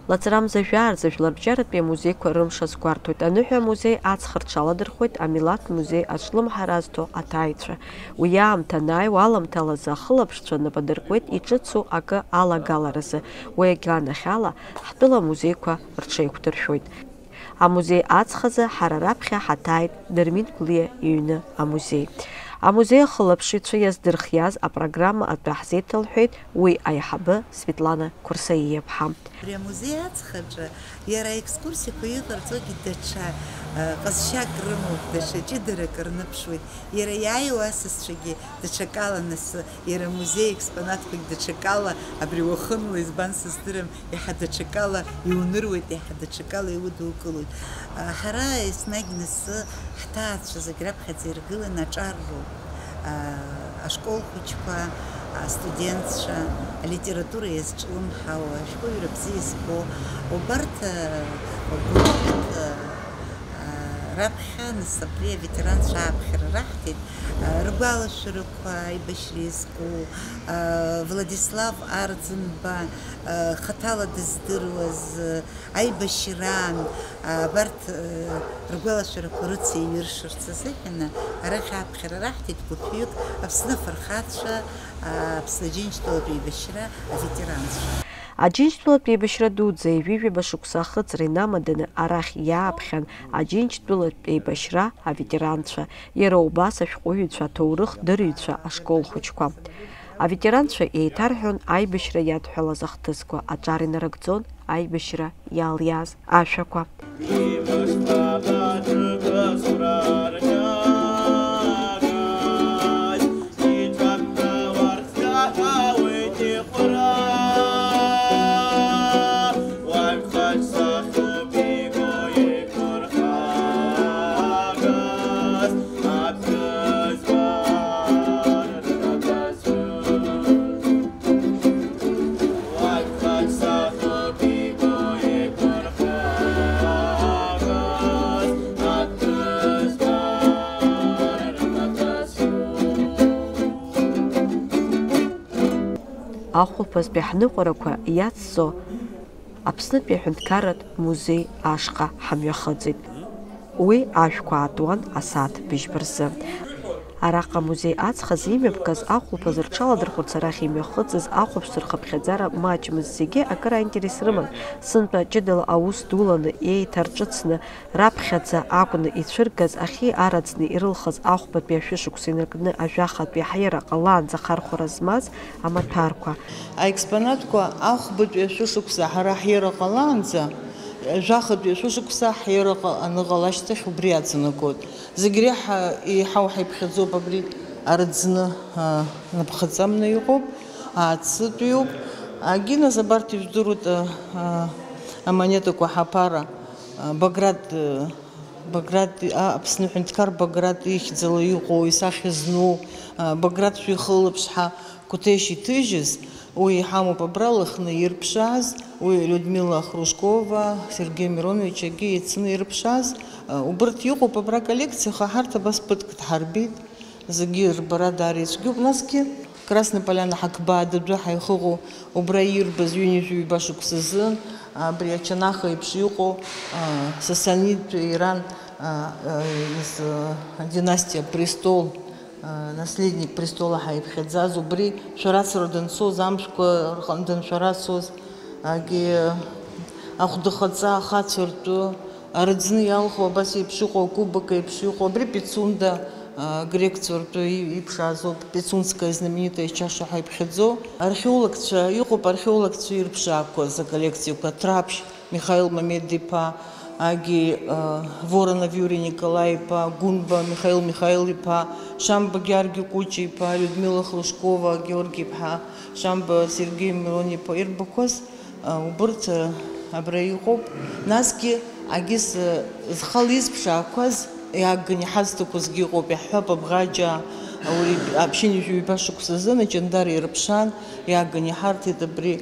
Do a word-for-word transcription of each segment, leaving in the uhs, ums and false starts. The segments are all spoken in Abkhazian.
Лаҵарамза жәаа рзы жәларбжьаратәи амузеиқәа рымш азгәарҭоит. Аныҳәа амузеи аҵх рҽаладырхәеит амилаҭ музеи аҿлымҳара азҭо аҭааҩцәа. Уи аамҭа анааиуа аламҭалазы ахылаԥшцәа нап адыркуеит иҿыцу акы алагаларазы. Уи аганахьала, ҳтәыла амузеиқәа рҽеиқәдыршәоит. Амузеи аҵхазы ҳара раԥхьа ҳаҭааит Дырмит Гәлиа иҩны амузеи. Амузеи ахылаԥшыҩцәа иаздырхиаз апрограмма атәы ҳзеиҭалҳәеит уи аиҳабы Светлана Қәырсаииаԥҳа. Абри амузеи аҵхаҿы иара аекскурсиақәа иҟарҵогьы даҽа, э, ҟазшьак рымоуп, даҽа ҷыдарак рныԥшуеит. Иара иааиуа асасцәагьы даҽакала нас, иара амузеи аекспонатқәагь даҽакала, абри уахынла избан сыздырам, иаҳа даҽакала иуныруеит, иаҳа даҽакала иудукылоит. А, ҳара еснагь нас ҳҭаацәа зегь раԥхьаӡа иргыланы аҿар роуп. А, ашкол хәыҷқәа, астудентцәа, алитература иазҿлымҳауа, ашәҟәыҩҩра бзиа збо, убарҭ, а, гәыԥҩык, а, а, раԥхьа нас абри аветеранцәа ааԥхьара раҳҭеит, а, ргәалашәарақәа, аибашьра иазку, а, Владислав Арӡынба, а, хаҭала дыздыруаз, а, аибашьраан, а, абарҭ, а, ргәалашәарақәа рыцеиҩыршарц азыҳәан, арахь ааԥхьара раҳҭеит гәыԥҩык Аԥсны афырхацәа, а, Аԥсны Аџьынџьтәылатә еибашьра аветеранцәа. Аџьынџьтәылатә еибашьра дуӡӡа ҩажәижәаба шықәса ахыҵра инамаданы арахь иааԥхьан Аџьынџьтәылатә еибашьра аветеранцәа, иара убас ашәҟәыҩҩцәа, аҭоурых дырҩцәа, ашкол хәыҷқәа. Аветеранцәа еиҭарҳәон аибашьра иадҳәалаз ахҭысқәа, аҿар инарыгӡон аибашьра иалиааз ашәақәа. Ахәылԥазтәи ҳныҟәарақәа иацҵо Аԥснытәи аҳәынҭқарратә музеи ашҟа ҳамҩахыҵит. Уи ашәқәа аатуан асааҭ быжьба рзы. Араҟа амузеи аҵхазы имҩаԥгаз ахәылԥазы рҽаладырхәырц арахь имҩахыҵыз ахәаԥшцәа рхыԥхьаӡара маҷмызт, зегьы акыр аинтерес рыман. Сынтәа ҷыдала аус дуланы, еиҭарҿыцны, раԥхьаӡа акәны ицәыргаз, ахьи араӡны ирылхыз ахәбатәи ашәышықәса инаркны ажәахатәи ҳиара ҟалаанӡа ахархәара змаз амаҭәарқәа. Аекспонатқәа ахәбатәи ашәышықәса ҳара ҳиара ҟалаанӡа, жәахатәи ашәышықәса ҳиара ҟа-, аныҟала ашьҭахь убри аҵанакуеит. Зегь реиҳа еиҳау ҳаиԥхьаӡоуп абри араӡны, а, напхаҵамны иҟоуп, ацытәиуп. Агиназ абарҭ ижәдыруеит, а, а, амонетақәа ҳаԥара, а, Баграт, а, Баграт, а, Аԥсны аҳәынҭқар Баграт ихьӡала иҟоу, исахьа зну, а, Баграт шәихылаԥшҳа Қәҭешь иҭыжьыз, уи иҳамоуп абра Лыхны ирԥшааз, уи Людмила Хрушкова, Сергеи Миронович-егьи ицны ирԥшааз, а, убырҭ иҟоуп абра аколлекциа, аха ҳарҭ абас ԥыҭк дҳарбеит, зегьы рбара даара ицәгьоуп. Насгьы Красная Поляна ҳақбаа дадәы ҳаихыҟоу, убра ирбаз ҩынҩажәи ҩба шықәсазы, абри ачанаха еиԥш иҟоу, а, Сасанидтәи Иран, а, а, из-, а, династиа престол, а, наследник престола ҳаиԥхьаӡаз, убри шәарацара данцоз, амшәқәа рҟны даншәарацоз, агьи ахәдахаҵа ахацәа ртәы, араӡны иалху абас еиԥш иҟоу, акубок еиԥш иҟоу, абри Пицунда, а, грекцәа ртәы и-, иԥшаазоуп, Пицунская знаменитая чаша ҳәа иԥхьаӡоу. Археологцәа, иҟоуп археологцәа ирԥшаақәаз аколлекциақәа, Ҭраԥшь Михаил Мамед-иԥа, агьи, а, Воронов Иури Николаи-иԥа, Гәынба Михаил Михаил-иԥа, Шамба Георги Кәыча-иԥа, Людмила Хрушкова, Георги-иԥҳа, Шамба Сергеи Мирон-иԥа ирбақәаз. А, убырҭ, а, абра иҟоуп. Насгьы, агьыс, а, зхала изԥшаақәаз, иааганы иҳазҭақәозгьы ыҟоуп, иаҳҳәап, Абӷаџьаа, ауаҩы иб-, аԥшьынҩажәи ҩба шықәсазы Наҷандар ирыԥшаан, иааганы иҳарҭеит абри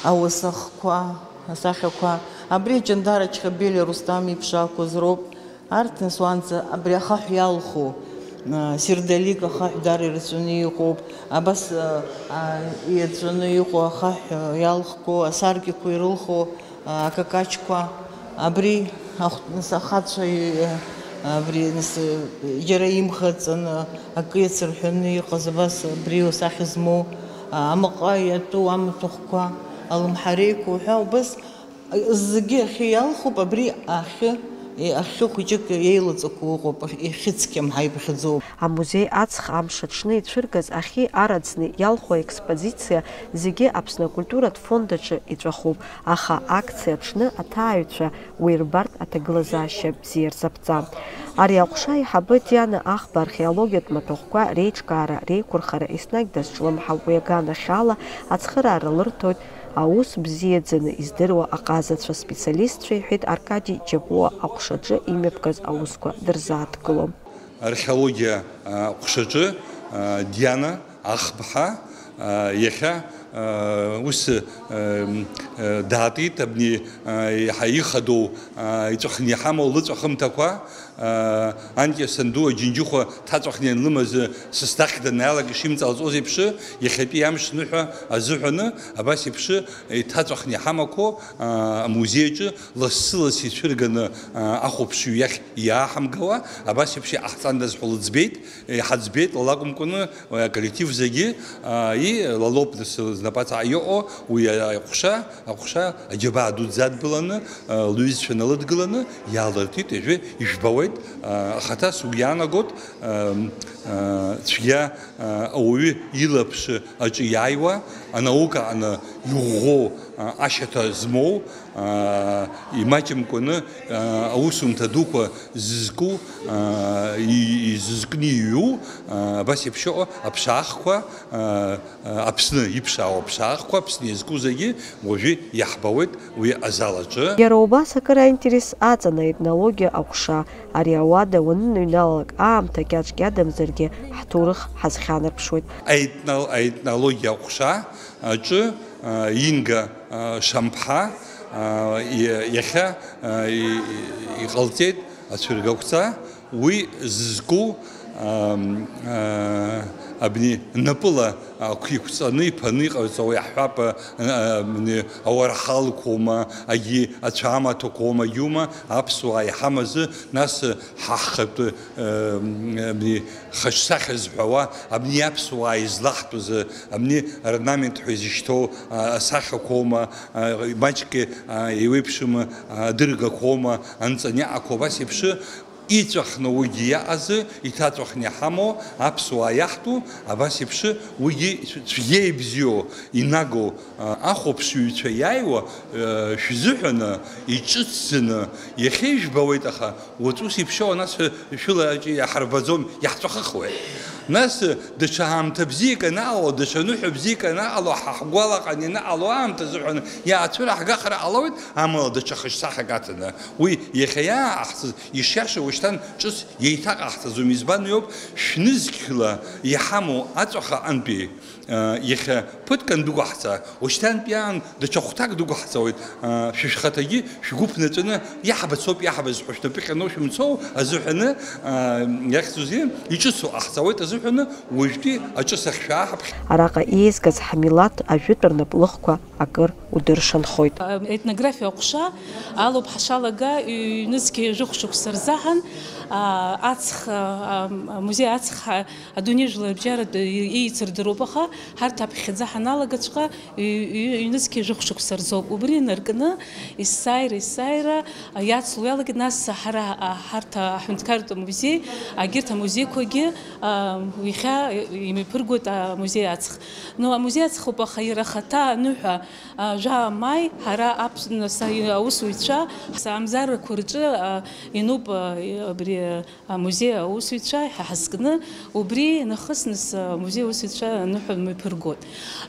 ауасахқәа, асахьақәа. Абри Аҷандар Ачхабелиа Рустам иԥшаақәаз роуп. Арҭ нас уаанӡа абри ахаҳә иалху, а, сердолик ахаҳә даара ирацәаны иҟоуп, абас, а, а, иаҵәаны иҟоу ахаҳә, а, иалхқәоу, асаркьақәа ирылху, Акакаҷқәа, абри ахәҭныс ахацәа, абри нас џьара имӷаҵаны, акы иацырҳәаны иҟаз абас абри асахьа змоу, амаҟа иатәу амаҭәахәқәа, алымҳареиқәа уҳәа убас зегьы ахьы иалхуп, абри ахьы, ахьы хәыҷык еилаҵақәоу ыҟоуп, ихьыцқьам ҳәа иԥхьаӡоуп. Амузеи аҵх амш аҽны ицәыргаз ахьи араӡни иалху аекспозициа зегьы Аԥсны акультуратә фонд аҿы иҵәахуп, аха акциа аҽны аҭааҩцәа уи рбартә аҭагылазаашьа бзиа рзаԥҵан. Ари аҟәша аиҳабы Диана Ахба археологиатә маҭәахәқәа реиҿкаара, реиқәырхара еснагь дазҿлымҳауп, уи аганахьала ацхыраара лырҭоит аус бзиаӡаны издыруа аҟазацәа, специалистцәа, иҳәеит Аркади Џьапуа аҟәшаҿы имҩаԥгаз аусқәа дырзааҭгыло. Археологиа, а, ҟәшаҿы, а, Диана Ахбҳа, а, иахьа, а, ус, а, м, а, даатит абни, а, иаҳа ихадоу, а, иҵәахны иҳамоу лыҵәахымҭақәа, а, анкьа санду аџьынџьыхәа ҭаҵәахны ианлымаз, сасдахь данаалак ишимҵалҵоз еиԥш, иахьатәи амш ныҳәа азыҳәаны, абас еиԥш иҭаҵәахны иҳамақәоу, а, амузеи аҿы лассы-ласс ицәырганы, а, ахәаԥшҩы иахь иааҳамгауа, абас еиԥш иҟаҳҵандаз ҳәа лыӡбеит, иҳаӡбеит, лакәымкәаны, уи аколлектив зегьы, а, и, лалоуп нас знапаҵаҟа иҟоу, уи аҟәша, аҟәша аџьабаа дуӡӡа адгыланы, а, лҩызцәа налыдгыланы иаалыртит, ижәы ижәбауеит, а, ахаҭа сгәы иаанагот, а, а, цәгьа, а, ауаҩы илаԥш аҿы иааиуа, анаука аҟны иӷәӷәоу, а, ашьаҭа змоу, аа, имаҷымкәаны, аа, аусумҭа дуқәа зызку, аа, и-, изызкны иҩу, аа, абас еиԥш иҟоу аԥшаахқәа, аа, аа, Аԥсны иԥшаау аԥшаахқәа, Аԥсны иазку зегьы уажәы иаҳбауеит уи азал аҿы. Иара убас акыр аинтерес аҵан аетнологиа аҟәша. Ари ауада уаныҩналалак, аамҭа кьаҿк иадамзаргьы, ҳҭоурых ҳазхьанарԥшуеит. Аетно-, аетнологиа аҟәша аҿы, аа, Инга Шамԥҳа, иа-, иахьа, и-, иҟалҵеит ацәыргақәҵа, уи зызку, ам, а, абни напыла ақәиқәҵаны иԥаны иҟарҵауа иаҳҳәап, а, абни ауарҳалқәоума, агьи ацәаамаҭәақәоума, агьиума, аԥсуаа иҳамазы, нас ҳа ҳхатәы, ам, абни хаҿсахьа зҳәауа, абни аԥсуаа излаҳтәыз, абни орнамент ҳәа изышьҭоу, а, асахьақәоума, а, маҷк, а, еиуеиԥшым, а, адыргақәоума, анҵаниаҟақәа убас еиԥш иҵәахны уигьы иаҟазы, иҭаҵәахны иҳамоу, аԥсуаа иаҳтәу, абас еиԥш уигьы цәгьа ибзиоу, инагоу, а, ахәаԥшҩцәа иааиуа, а, шәзыҳәаны, иҿыцӡаны, иахьа ижәбауеит, аха Уаҵәы ус иԥшьоу, нас шәы-, шәыла аҿы иаҳарбаӡом, иаҳҵәахыхуеит. Нас, даҽа аамҭа бзиак анаҟало, даҽа ныҳәа бзиак анаҟало, ҳа ҳгәалаҟан ианаҟало аамҭа азыҳәан иаацәыраҳгахар ҟалоит, амала даҽа хаҿсахьак аҭаны. Уи иахьа иааҟаҳҵаз ишиашоу уашьҭан ҿыц еиҭаҟаҳҵаӡом. Избан иоуп, шәнызқьла иҳамоу аҵәаха антәи. Иахьа ԥыҭк андәықәаҳҵа, уашьҭантәи аан даҽа хәҭак дықәаҳҵауеит, шәышәхаҭагьы шәгәы ԥнаҵәаны, иаҳбацоуп, иаҳбаз ҳәа шәнапы ҟьаны шәымцоу азыҳәаны, иахьӡузеи, иҿыцу ҟаҳҵауеит азыҳәаны, уажәтәи аҿыцахь шәааҳаԥхь. Араҟа еизгаз ҳмилаҭ ажәытә рнаплыхқәа акыр удыршанхоит. Етнографиа аҟәша алоуп ҳашалага, ҩнызқьи жәохә шықәса рзаҳан, аҵх, амузеи аҵх Адунеи жәларбжьаратә еицырдыруп, аха ҳарҭ аԥхьаӡа ҳаналагаҵәҟьа ҩ-, ҩ-, ҩнызқьи жәохә шықәса рзоуп. Убри инаркны, есааира, есааира иацло иалагеит, нас ҳара, а, ҳарҭ аҳәынҭқарратә музеи, агьырҭ амузеиқәагьы, а, иахьа имҩаԥыргоит амузеи аҵх. Ну, амузеи аҵхуп, аха иара ахаҭа аныҳәа, а, жәа маи ҳара аԥс-, нас, аусуҩцәа, ҳамзаррақәа рҿы, а, инуп, а, абри, амузеи аусуҩцәа ҳа ҳазкны, убри нахыс нас амузеи аусуҩцәа аныҳәа мҩаԥыргоит.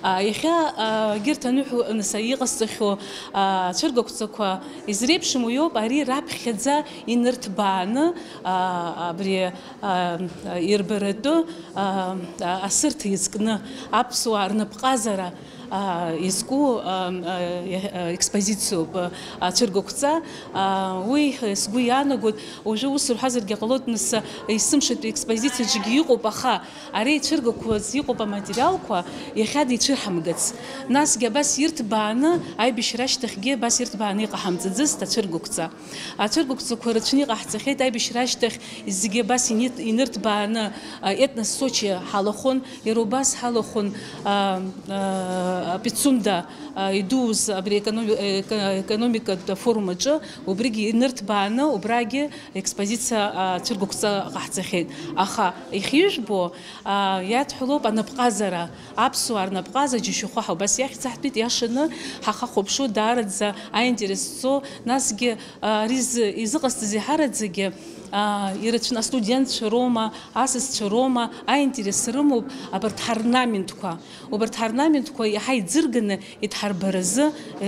А, иахьа, а, егьырҭ аныҳәа нас иҟасҵахьоу, а, цәыргақәҵақәа изреиԥшым уиоуп, ари раԥхьаӡа инырҭбааны, а, абри, а, ирбаратәы, а, а, асырҭ иазкны аԥсуаа рнапҟазара Изку, а, а, а, експозициоуп, а, ацәыргақәҵа. А, уи, э, сгәы иаанагоит, уажәы ус рҳәазаргьы ҟалоит, нас, а, есымшатәи експозициаҿгьы иҟоуп, аха ари ицәыргақәаз иҟоуп аматериалқәа, иахьада ицәырҳамгац. Насгьы абас ирҭбааны, аибашьра ашьҭахьгьы абас ирҭбааны иҟаҳамҵаӡыст ацәыргақәҵа. Ацәыргақәҵақәа рацәаны иҟаҳҵахьеит, аибашьра ашьҭахь зегьы абас инит-, инырҭбааны, а, Етнос Сочи ҳалахәын, иара убас ҳалахәын, а, а, Пицунда, а, идууз абри економи-, еко-, економикатә афорум аҿы, убригьы инырҭбааны, убрагьы експозициа, а, цәыргақәҵа ҟаҳҵахьеит. Аха ихьыжәбо, а, иадҳәалоуп анапҟазара, аԥсуаа рнапҟаза џьашьахәы ҳа убас иахьӡаҳтәит, иашаны ҳахахәаԥшуа даараӡа аинтерес зҵо, насгьы, а, ари зы-, изыҟасҵаз еиҳараӡагьы, а, ирацәан астудентцәа роума, асасцәа роума, аинтерес рымоуп абарҭ ҳорнаментқәа. Убарҭ ҳорнаментқәа иаҳа иӡырганы идҳарбаразы, э,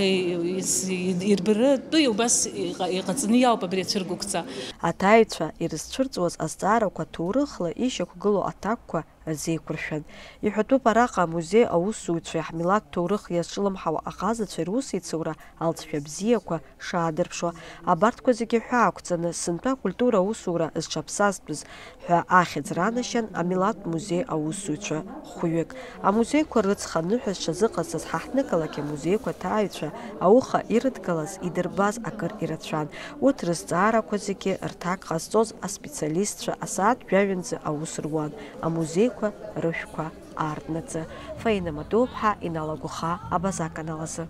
ис-, ирбаратәы убас иҟа-, иҟаҵаны иаауп абри ацәыргақәҵа. Аҭаҩцәа ирызцәырҵуаз азҵаарақәа ҭоурыхла ишьақәгылоу аҭакқәа рзеиқәыршәан. Иҳәатәуп араҟа амузеи аусзуҩцәеи ҳмилаҭ ҭоурых иазҿлымҳауа аҟазацәеи русеицура алҵшәа бзиақәа шаадырԥшуа. Абарҭқәа зегьы ҳәаақәҵаны, сынтәа акультура аусура зҽаԥсазтәыз ҳәа ахьӡ ранашьан амилаҭтә музеи аусзуҩцәа хәҩык. Амузеиқәа рыҵх аныҳәа зҽазыҟазҵаз ҳаҳҭнықалақь амузеиқәа аҭааҩцәа ауха ирыдгалаз, идырбаз акыр ирацәан. Урҭ рызҵаарақәа зегьы рҭак ҟазҵоз аспециалистцәа асааҭ жәаҩанӡа аус руан, амузеиқәа рышәқәа аартнаҵы. Фаина Матуԥҳа, Инал Агәыхаа, Абаза аканалазы.